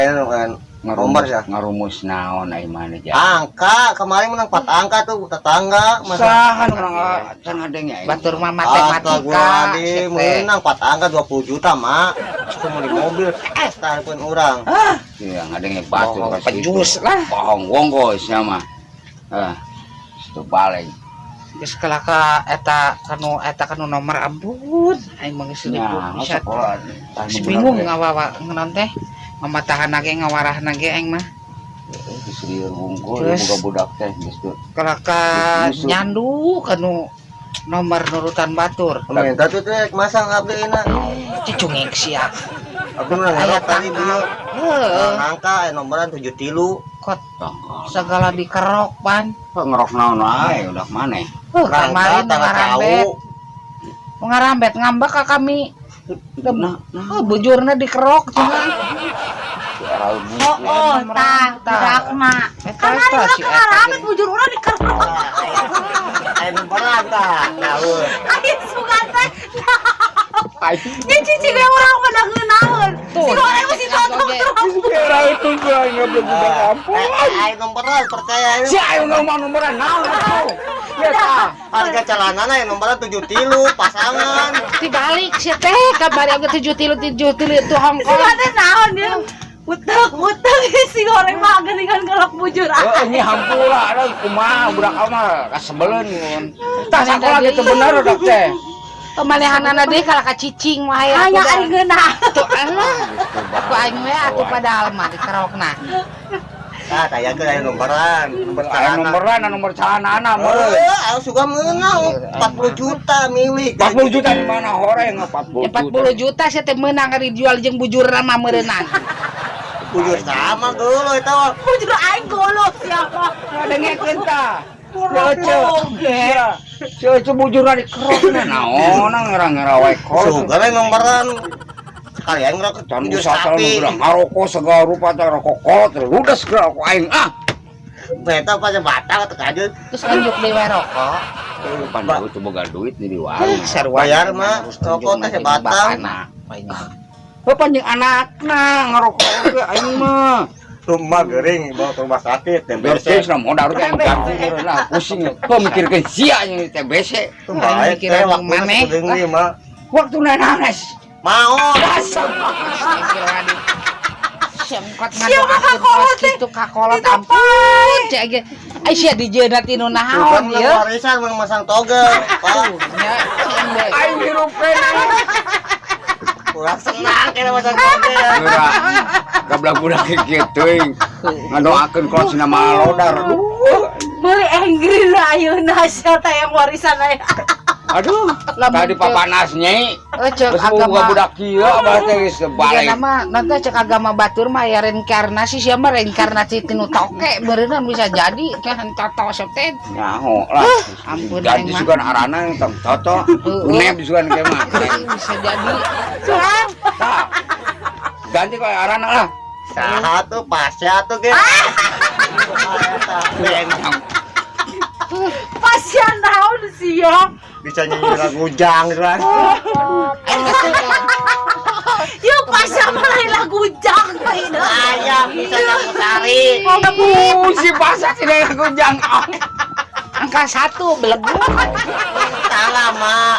Ano kan? Nomor ya. Ngarumus naon ai mana ja. Angka kemarin menang 4 angka tuh tetangga masa. Saha nu menang can ngadenge aing. Batur mah matematika. Astagfirullahaladzim, menang 4 angka 20 juta, Mak. Aku mau di mobil, telepon orang. Iya, ngadenge batur Bohong, ka situ. pejus lah. Bohong wonggo sia mah. Ah. Situ balik. Geus kalaka eta kanu eta kanu nomor, ampun aing mah geus Nya, bisa. sekolah. Geus bingung ngawawa ngenon teh. Mamatahan ge, ngawarahna ge aing mah. Geus lieur wungkul. Terus. Boga budak teh geus teu. Kalaka Geus. nyandu kanu nomor nurutan batur. Minta tuh teh masang abdi na. Cicungik sia. Abdi menang Aya ngerok tadi tanggal. dia. Heeh. Angka nomoran 7 tilu. Kot Tanggal. segala dikerok pan. Kok ngerok naon wae udah maneh. Heuh, Rangka kemarin tanggal ngarambet. cau. Ngarambet ngambek ka kami. Nah, nah. Oh, bujurna dikerok cenah. Oh, tah, Tah. budak mah. Eta Kamari eta urang si eta ngarambet gini. bujur urang dikerok. Aya nomoran tah. Nah, euy. Aing sugan teh. Nya cicing we urang mah da ngeunaheun. Tuh, Si goreng mah si toto. Kira itu gua ngobrol budak ampun. Aya nomoran percaya ini. Si ayo ngomong nomoran naon atuh. Ya tah. Harga celana aya nomoran 7 tilu pasangan. Dibalik sia teh kamari oge 7 tilu 7 tilu itu Hongkong. Sugan teh naon dia? Utek, utek si goreng mah geuningan ngerok bujur. Heeh, nya hampura ada kumaha budak mah kasebeleun mun. Tah sakola gitu bener udah teh. Pemanehanana deui kalah ka cicing mah aya. Hanya aing ngeunah. Tuh alah. Aku aing we atuh padahal mah dikerokna. Ah, tayakeun aya nomoran, nomor Aya celana. nomoran, nomor celanana meureun. Eh, ayo suka menang 40 juta milik. 40 juta di mana horeng 40 Ya 40 juta sia teh meunang dijual jeung bujurna mah meureunnan. Bujur sama dulu itu. Bujur aing golok siapa? Ngadengekeun tah. Si Ece. Si Ece bujurna dikerokna naon ngera-ngera wae kolot. Suka we nomoran. Sekalian ngerok Can bujur usah sapi. bilang ngarokok segala rupa teh rokok kolot ludes geura rokok aing ah. Beta pas batang atau kajut. Terus anjuk deui we rokok. Pan itu boga duit di warung. Sarua Bayar mah, rokok teh sebatang. Heuh panjang anakna ngarokok oge aing mah. Rumah gering bawa ke rumah sakit TBC TBC. na modal teh ganti lah pusing. Kok mikirkeun sia nya TBC. Baik teh Mikiran waktu maneh. sepeudeung mah. Waktu nanas. Mau. Sengkot ngadoakeun kos kitu ka kolot, ampun cek ge. Ai sia dijeuna tinu Suka naon menang ieu? warisan menang masang togel. Pak, Nya cing deui. Aing hirup keneh. kurang senang kena masang togel. Geura. Gablak budak kieu teuing. Ngadoakeun kolot sina malodar. Aduh. Meuli enggreen ayeuna sia teh yang warisan aya. Aduh, Lamun tadi papanas nyai. Eh, cek Geus boga agama budak kieu abah teh geus Iya balik. nama nanti cek agama batur mah ya reinkarnasi, sia mah reinkarnasi tinu toke beureunan, bisa jadi kan toto sok teh. Nyaho lah. Ampun, Ganti aing mah. sugan arana tong toto. Heeh. Uneb sugan ke mah. Bisa jadi. Tah. Ganti kok arana lah. Saha tuh pasya tuh ge. Pasien naon sia? Bisa nyanyi lagu jang gitu kan. Aing mah teh Yuk pasien mah lain lagu jang ayeuna. Ayam bisa nyapu sari. Aduh, si pasar tidak lagu jang. Angka 1 belegu. Salah, Mak.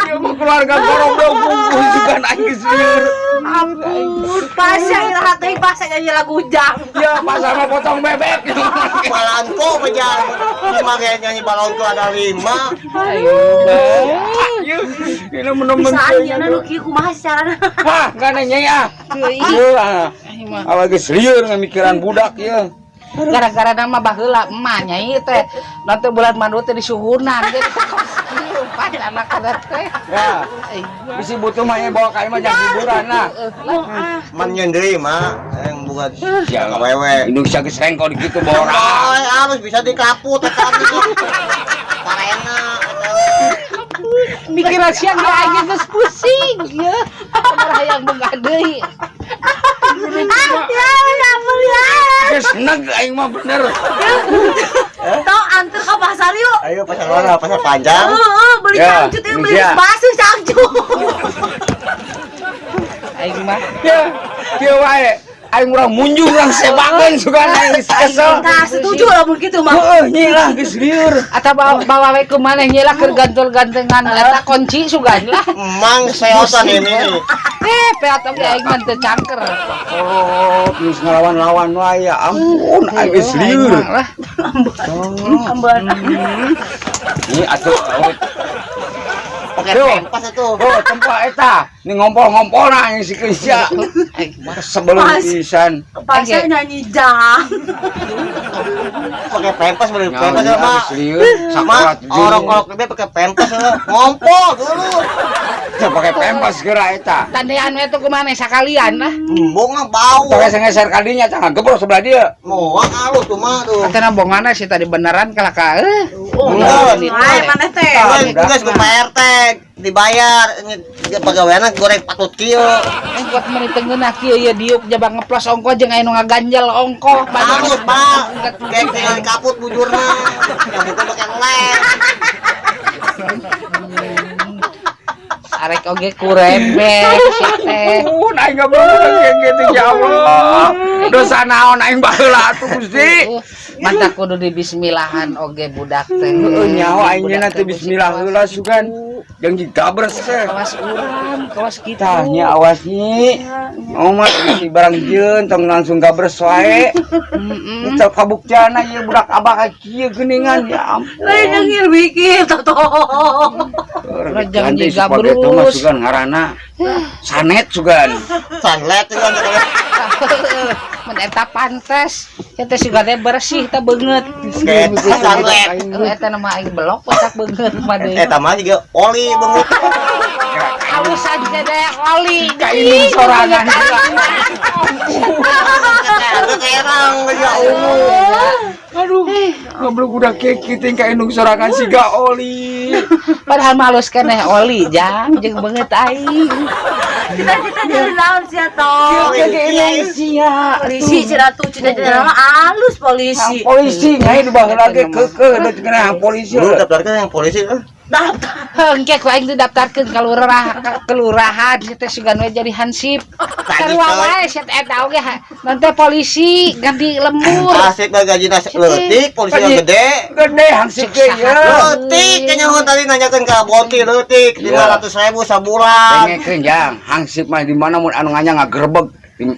Ieu mah keluarga goblok bungkus sugan aing geus lieur. Ampun, pasya iraha teh pasya nyanyi lagu Ujang. Ya, pasar mah potong bebek. Balonku pejar. Lima kayak nyanyi balonku ada lima. Ayo, ini menemen. Bisa aja nu kieu kumaha secarana. Hah, enggak nanya ya. Iya, ah. Awak geus lieur ngamikiran budak ya. Gara-gara nama baheula emak nyai teh nanti bulan madu teh disuhunan jadi kos kieu pan anak-anak teh. Ya. Bisi butuh mah ya bawa ka imah jang hiburan lah. Man nyeun deui mah yang bukan Ya, awewe. Indonesia geus rengko di kitu bawa orang. Oh, harus bisa dikaput eta. Parena. Mikiran siang ge aing geus pusing ya. Sabaraha hayang boga deui. Ah, ya, ya ampun ya. Geus neg aing mah bener. Tau anter ke pasar yuk. Ayo pasar mana? Pasar panjang. Heeh, beli Ya, cangcut ya, beli Indonesia. basuh cangcut. Aing mah Ya, kieu wae. Aing urang munjung urang sebakeun sugan aing geus kesel. Nah, setuju lah begitu mah. Heeh, nyi lah geus lieur. Atau bawa bawa we ku maneh nya lah keur gantul-gantengan eta kunci sugan lah. Emang seotan ini nih. Eh, peot oge aing mah teu cangker. Oh, geus ngelawan-lawan wae ya ampun aing geus Aing lieur. mah lah. Amban. Ini atuh oh, Pakai Yo. pempas itu. Oh, tempat eta. Ini ngompol-ngompol nah yang si Krisya. Aing mah Sebelum Pas. pisan. Pasar nyanyi jang. Pakai pempas beli pempas ya, Nyawa Mak. geus lieur. Sama Sakolat orang-orang gede pakai pempas ya. Ngompol dulu. Pakai pempas geura eta. Tandean we tuh kumaneh sakalian lah. Embung lah bau. Pakai sengeser kadinya jangan gebrok sebelah dia. Moal halus tuh mah tuh. Atana bongana sih tadi beneran kalah ka eh. Oh, Enggak. lain mana teh? Gue tugas ke Pak RT dibayar ini pegawainya goreng patut kieu. Eh buat menit tengeunah kieu ye diuk jaba ngeplos ongko jeung aya nu ngaganjel ongko. Halus, Pak. Kayak tinggal dikaput bujurna. Yang bukan pakai lem. Arek oge kurembek sia teh. Ampun, aing goblok kayak gitu ya Allah. Dosa naon aing baheula atuh Gusti. Mantap kudu di bismillahan oge budak teh. Heeh, nyawa aing Budak nya teh teh bismillah heula sugan. Jeung digabres teh. Kawas urang, kawas kitu. Tah nya awas nyi. Oh mah si barang jieun tong langsung gabres wae. Heeh. Itu kabuktiana ieu budak abah ka kieu geuningan ya ampun. Lain dengil mikir toto. Rejang Ganti jiga spagetti mah brus. sugan ngaranna. Sanet sugan. Sunlight itu kan. Mun eta pantes, eta sigana bersih teh beungeut. Kayak sunlight. Heuh, eta nama aing belok otak beungeut mah deui. Eta mah juga oli beungeut. Halusan teh oli. Ka indung sorangan. Kerang ya Allah. Aduh, goblok udah keki ting ka indung sorangan siga oli. Padahal malus keneh oli jang jeung beungeut aing. Cita-cita jadi naon sih atau? Kieu ke indung sia. Polisi cenah tuh cita-cita mah alus polisi. Polisi nyai di baheula ge keukeuh da kena polisi. Lu daftarkan yang polisi kan? Daftar. Hengke ku aing didaftarkeun ka lurah ka kelurahan sia teh sugan we jadi hansip. Sarua wae sia teh eta oge nanti polisi ganti lembur. Asik mah gaji nasi leutik, polisi yang gede. Gede hansip ge ya. Leutik kayaknya hon tadi nanyakeun ka Bonti leutik 500.000 sabulan. Dengekeun jang, hansip mah di mana mun anu nganya ngagerebeg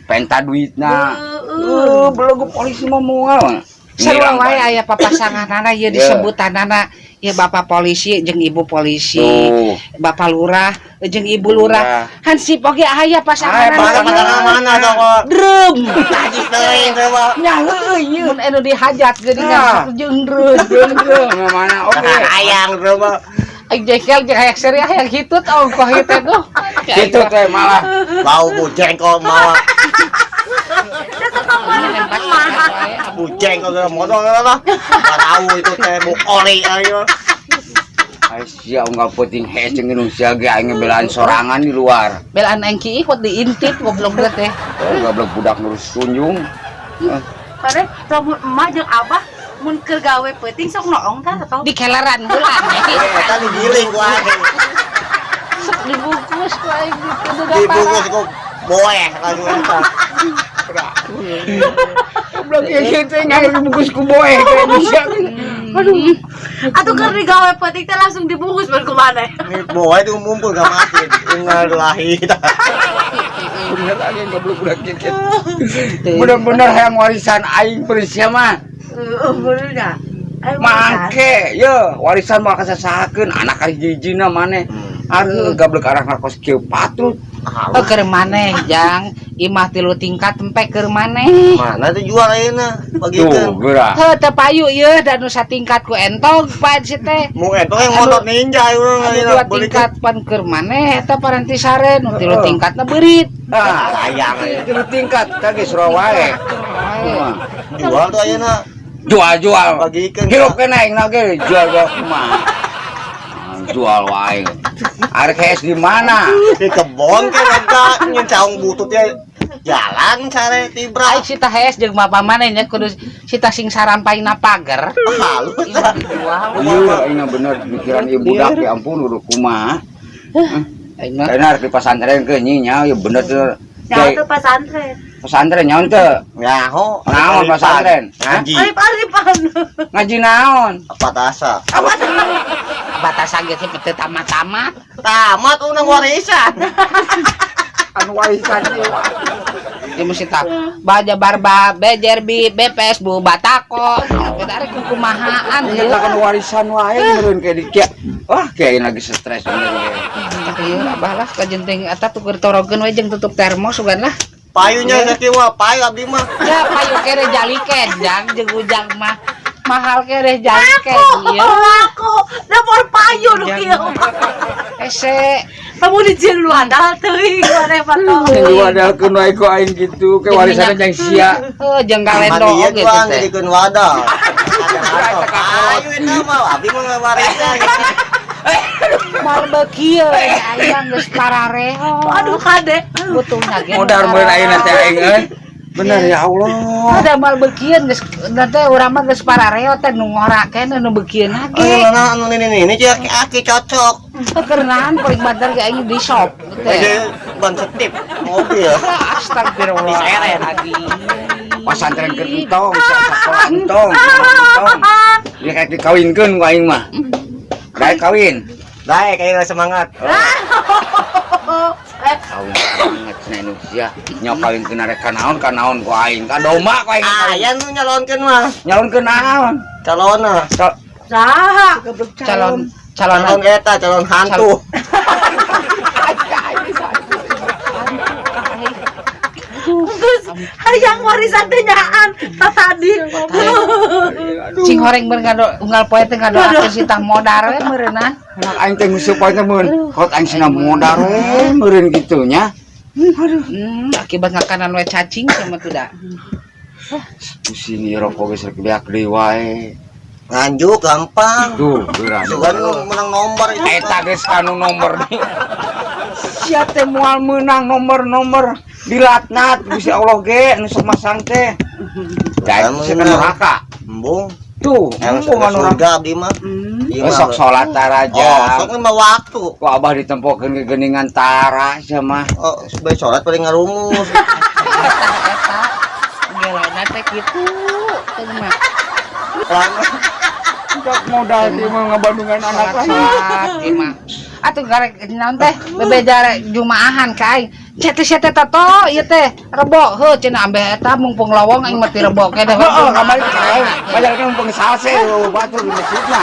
penta duitna. Heuh, belegu polisi mah moal. Sarua wae aya papasanganana ieu disebutanana ieu bapak polisi jeung ibu polisi, Tuh. Bapak lurah jeung ibu lurah. Hansip oge aya Aya pasanganana. Pasangan mana dong? Drum. Najis teuing teh mah. Nya heueuh ieu. Mun anu dihajat geuningan Ah. sok jeung drum. Jeung mana oge. Hayang teh mah. Aing jengkel jeung hayang seri hayang hitut ongkoh ieu teh tuh. Kitu teh malah. Bau bujengkol malah. Bujengkol geus modal lah. Barau itu teh buk oli ayo. Ai sia unggal peuting hese jeung indung sia ge aing ngebelaan sorangan di luar. Belaan aing ki ihot diintip goblok teh. Oh, goblok budak ngurus kunjung. Pare, lamun emak jeung abah mun keur gawe peuting sok noong tah atau? Di keleran heula. Eta digiling ku aing. Sok dibungkus ku aing kudu Dibungkus ku boeh langsung eta. Goblok ieu kieu teh ngair dibungkus ku boeh ka Indonesia. Aduh. Atuh keur digawe peuting teh langsung dibungkus baru kumaha? Ini boeh itu ngumpul gak mati. Innalillahi. Bener aing goblok budak kieu. Bener-bener hayang warisan aing beureuh mah. Heeh, bener nya. Ayo warisan. Mangke, ye, warisan mah kasasahakeun anak hiji-hijina maneh. Aduh, gablek arah kos kieu patut. Oh, keur maneh, Jang. Imah tilu tingkat tempe keur maneh. Mana tuh jual ayeuna Tuh, bagikeun. geura. Heuh, teu payu ieu da nu satingkat ku entog pan si teh. Mu eta yang motor ninja urang Anu ayeuna dua tingkat pan keur maneh eta paranti sare nu tilu tingkatna beurit. Ah, Sayang aya. tilu tingkat kage surau wae. Jual tuh ayeuna. Jual-jual. Bagikeun. Hirup kena aing ge jual-jual kumaha. Jual wae. Arek hees di mana? Di kebon ke lega nyen caung bututnya jalan sare tibra. Aing sita hees jeung bapa maneh nya kudu sita sing sarampaina pager. Halus. Imah dijual. Iya, aing mah bener pikiran ieu budak ya ampun udah kumaha. Aing mah Kayaknya harus di pesantren ke nyi nya ya bener tuh. Nyawa tuh pesantren. Pesantren nyaon teu? Nyaho. Naon pesantren? Ngaji. Arif-arifan. Ngaji naon? Apa tasa? Batasan ge teu tamat-tamat. Tamat unang warisan. Anu warisan ieu. Di mesti tak baja barba bejer bi BPS bu batako. Kita arek kumahaan Ingat ieu. akan warisan wae meureun kayak di kia. Wah, kayak lagi stres bener we. Ieu abah lah kajenting eta tuker torogeun we jeung tutup termos sugan lah. Payunya sakieu mah, payu abdi mah. Ya payu kere jaliken jang jeung ujang mah. Mahal kere jaliken ieu. Aku, da moal payu nu kieu. Ese. Kamu dijieun lu andal teuing maneh mah. Yang diwadalkeun wae ku aing gitu, ke warisanna jang sia. Heuh, jeung kalendo Mandi oge tuang teh. jadikeun wadah. Payu eta mah, abdi mah warisan. Moal beuki we aya geus parareho. Aduh kade. Butuhna ge. Modar meureun ayeuna teh aing euy. Bener ya Allah. Ada moal beukieun geus teh urang mah geus parareo teh nu ngora keneh nu beukieun Ayo ge. mana anu ini ini cek aki cocok. Kerenaan paling banter ge aing di shop teh. Aja ban setip mobil. Astagfirullah. Diseret. Lagi. Pasantren keur entong, sakola entong, entong. Dia kayak dikawinkeun ku aing mah. Daek kawin. Baik, kayaknya semangat. Kawin semangat cenah Indonesia. Nya kawin keun arek ka naon ku aing. Ka domba ku aing. Aya nu nyalonkeun mah. Nyalonkeun naon? Calonna. Saha? Calon calon Calon eta, calon hantu. Geus hayang warisan teh nyaan ta tadi. Cing horeng beun ngado unggal poe teh ngadoakeun si tah modar we meureunna. Anak aing teh nguseup poe teh mun. Kot aing sina modar we meureun kitu nya. Akibat ngakanan we cacing sama tuh da. Pusing ieu rokok geus rek beak deui wae. Nganjuk gampang. Tuh, geura. Sugan nu menang nomor itu. Eta geus kanu nomor. Sia teh moal meunang nomor-nomor dilatnat Gusti Allah ge nu sok masang teh. Da Kamu itu kan neraka. Embung. Tuh, Yang embung anu neraka. surga abdi mah. Ieu Geus mah. sok salat taraja. Oh, sok mah waktu. Ku abah ditempokeun ke geuningan tara sia mah. Oh, sebagai sholat paling ngarumus. Eta gelona teh kitu teh mah. Lama. Sok modal di mah ngabandungan anak lain. Salat ieu mah. Atuh garek naon teh bebeja jumaahan ka aing. Sia teh sia teh toto ieu teh rebo heuh cenah ambeh eta mumpung lowong aing mah ti rebo keneh. Heeh, kamari teh aing. Padahal kan mumpung salse batur di masjidna.